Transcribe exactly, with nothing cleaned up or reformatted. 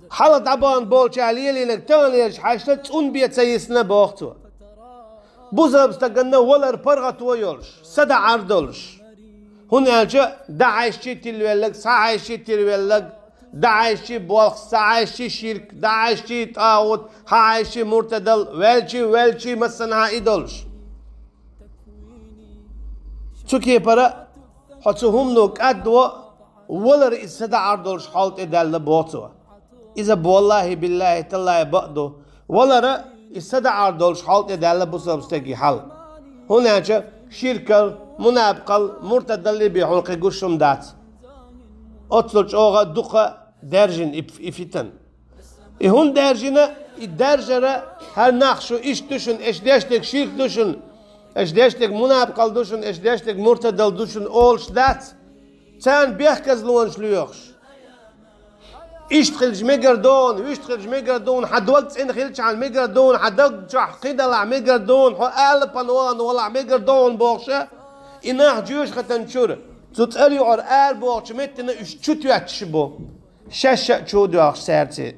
Хьалха дӀабахана болча лелийнарг таханлерча хьаьшашта цӀун бе ца йисна, боху цо. Бусалба стаганна валар паргӀато йолуш, садаӀар долуш. ХӀунда аьлча дӀахьаьжчий тилавелларг, схьахьаьжчий тилавелларг, дӀахьаьжчий болх, схьахьаьжчий ширк, дӀахьаьжчий тӀагӀут, схьахьаьжчий муртадал, ваьлчий, ваьлчий массанхьа и долуш. Цу кепара хьо цу хӀумано кӀаддо, валар иза садаӀар долуш хьол тӀе даьлла, боху цо. Иза, валлахӀи, биллахӀи, таллахӀи, бакъ ду. Валар иза садаӀар долуш хьол тӀе даьлла бусалба стеган хьал. ХӀунда аьлча ширкал, мунапикъал, муртадаллий бен хьуна кхин гуш хӀума дац. Оццул чӀогӀа дукха даьржина и, и фитан. И хӀунда даьржина, и даьржара, хӀара нах шу иштта ду шуна, аша деш дерг ширк ду шуна, аша деш дерг мунапикъал ду шуна, аша деш дерг муртадал ду шуна олуш дац, царна бехказлонаш лоьхуш. Иштта хилча мегар ду хьуна, вуьшта хилча мегар ду хьуна, хьан дог цӀена хилчахьана мегар ду хьуна, хьан даг чохь кхин далахь мегар ду хьуна, хьо алапана вахана валахь мегар ду хьуна бохуш, и нах жоьжахатан чуьра, цу цӀера юкъара ара бохучу меттана уьш чу тоьттуш бу. Шаьш а чу доьлхуш цаьрца.